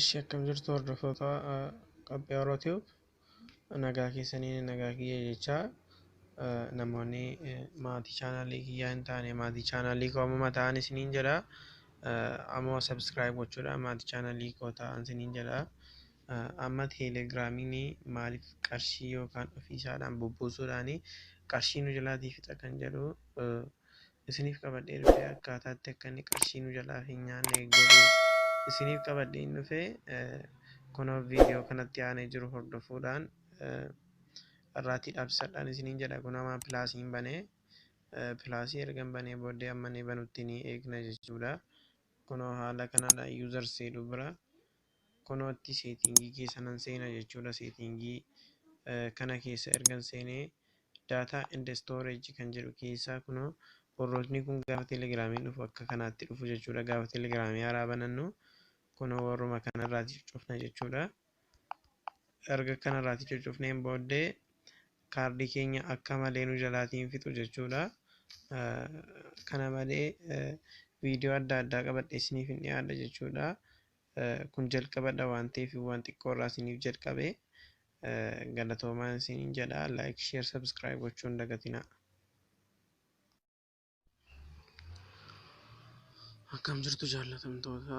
Ishi akkam jirtu hordoftoota qophii Oro Tube, nagaa keessanii, nagaa kiyya jechaa, namoonni maatii chaanaalii kiyyaa hin taane maatii chaanaalii koo ammuma ta'an isiniin jedha. Ammoo subscribe gochuudhaan maatii chaanaalii koo ta'an isiniin jedha. Amma teelegiraamiin maaliif qarshii yookaan ofiisaadhaan bubbuusuudhaan qarshii nu jalaatii fixa kan jedhu isiniif qabadhee dhufee, akkaataatti akka inni qarshii nu jalaa hin nyaanne godhu isiniif qabadhee hin dhufee. Kunoo viidiyoo kanatti aanee jiru hordofuudhaan irraatii dhaabsisadhaan isiniin jedha. Kun amma pilaasiin banee, pilaasii erga banee booddee amma inni banutti ni eegna jechuudha. Kunoo haala kanadha, user jedhu bira kunootti seetingii keessa nan seena jechuudha. Seetingii kana keessa ergan seenee data and storage kan jedhu keessaa, kunoo warrootni kun gaafa teelegiraamiin dhufu akka kanaatti dhufu jechuudha. Gaafa teelegiraamii haaraa banannu kunoo warruma kanarraati cuccufna jechuudha. Erga kanarraati cuccufneen booddee kaardii keenya akka malee nu jalaatiin fixu jechuudha. Kana malee viidiyoo adda addaa qabadhee isiniif hin dhiyaadha jechuudha. Kun jalqabadha waan ta'eef waan xiqqoo irraa isiniif jalqabe. Galatoomaan isiniin jedha. Like, share, subscribe gochuun dagatinaa. Akkam jirtu jaallatamtoota?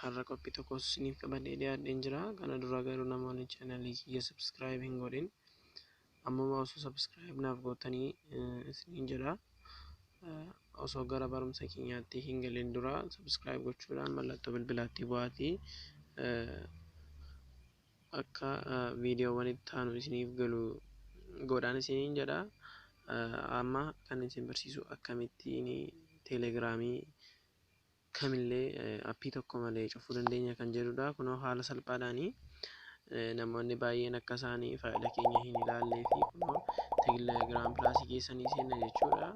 Har'a qophii tokko isiniif qabadhee dhiyaadheen jira. Kana dura garuu namoonni chaanalii kiyya subscribe hin godhin ammuma osoo subscribe naaf gootanii isiniin jedha. Osoo gara barumsa keenyaatti hin galin dura subscribe gochuudhaan mallattoo bilbilaatti bu'aatii akka viidiyoowwan itti aanu isiniif galu godhaan isiniin jedha. Amma kan isin barsiisu akkamittiin teelegiraamii kamillee appii tokko malee cufuu dandeenya kan jedhudha. Kunoo haala salphaadhaani namoonni baay'een akka isaanii faayila keenya hin ilaallee fi kunoo teelegiraam pilaasii keessanii seenna jechuudha.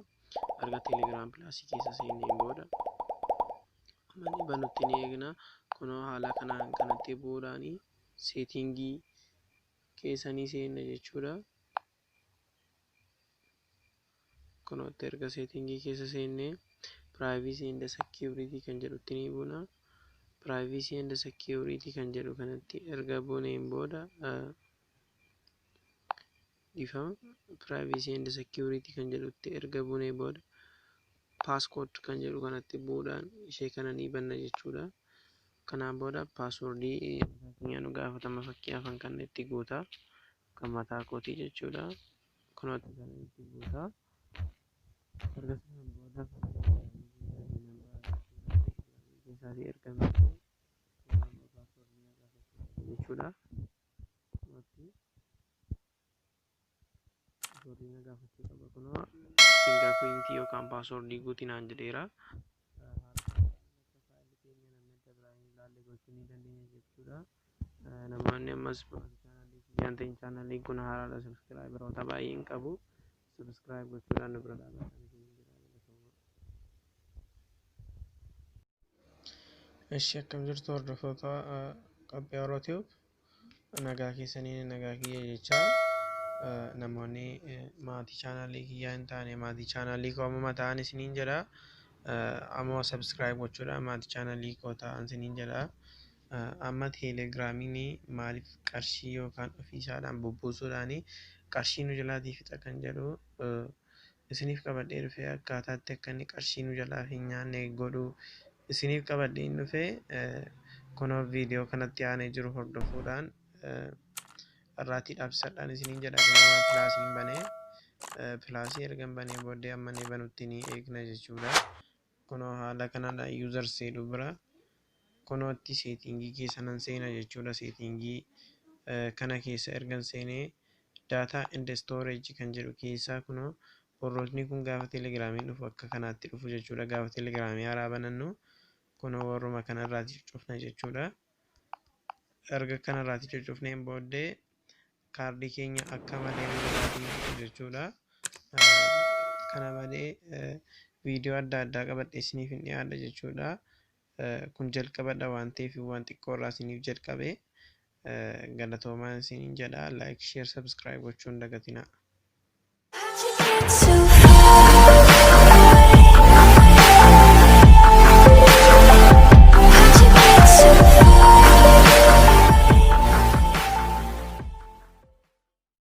Erga teelegiraam pilaasii keessa seenneen booda amma banutti ni eegna. Kunoo haala kanaan kanatti bu'uudhaani seetingii keessanii seenna jechuudha. Kunootti erga seetingii keessa seennee privacy and security kan jedhutti ni buuna. Privacy and security kan jedhu kanatti erga buuneen booda, dhiifama, privacy and security kan jedhutti erga buunee booda passcode kan jedhu kanatti bu'uudhaan ishee kana ni banna jechuudha. Kanaan booda paaswordii keenya nu gaafatama, fakkeenyaaf kan itti guuta kan mataa kootii jechuudha. Kunootti kana itti guuta. Erga sanaan booda keessaatii erga jechuudha. Kunootti paaswordii na gaafachuu qaba. Kunoo fingerprintii yookaan paaswordii guutii naan jedheera. Faayilli keenya namni adda biraa hin ilaalle gochuu ni dandeenya jechuudha. Namoonni ammas chaanaalii kiyyaan ta'in, chaanaaliin kun haaraadha, subscriberoota baay'ee hin qabu. Subscribe gochuudhaan nu bira dhaabatan isiniin jedha. Galatoomaa. Ishi akkam jirtu hordoftoota qophii Oro Tube, nagaa keessanii, nagaa kiyya jechaa, namoonni maatii chaanaalii kiyyaa hin taane maatii chaanaalii koo ammuma ta'an isiniin jedha. Ammoo subscribe gochuudhaan maatii chaanaalii koo ta'an isiniin jedha. Amma teelegiraamiin maaliif qarshii yookaan ofiisaadhaan bubbuusuudhaan qarshii nu jalaatii fixa kan jedhu isiniif qabadhee dhufee, akkaataatti akka inni qarshii nu jalaa hin nyaanne godhu isiniif qabadhee hin dhufee. Kunoo viidiyoo kanatti aanee jiru hordofuudhaan irraatii dhaabsisadhaan isiniin jedha. Kunoo pilaasiin banee, pilaasii erga banee booddee amma inni banutti ni eegna jechuudha. Kunoo haala kanadha, user jedhu bira kunootti seetingii keessa nan seena jechuudha. Seetingii kana keessa ergan seenee data and storage kan jedhu keessaa, kunoo warrootni kun gaafa teelegiraamiin dhufu akka kanaatti dhufu jechuudha. Gaafa teelegiraamii haaraa banannu kunoo warruma kanarraati cuccufna jechuudha. Erga kanarraati cuccufneen booddee kaardii keenya akka malee nu jalaatiin fixu jechuudha. Kana malee viidiyoo adda addaa qabadhee isiniif hin dhiyaadha jechuudha. Kun jalqabadha waan ta'eef waan xiqqoo irraa isiniif jalqabe. Galatoomaan isiniin jedha. Like, share, subscribe gochuun dagatinaa.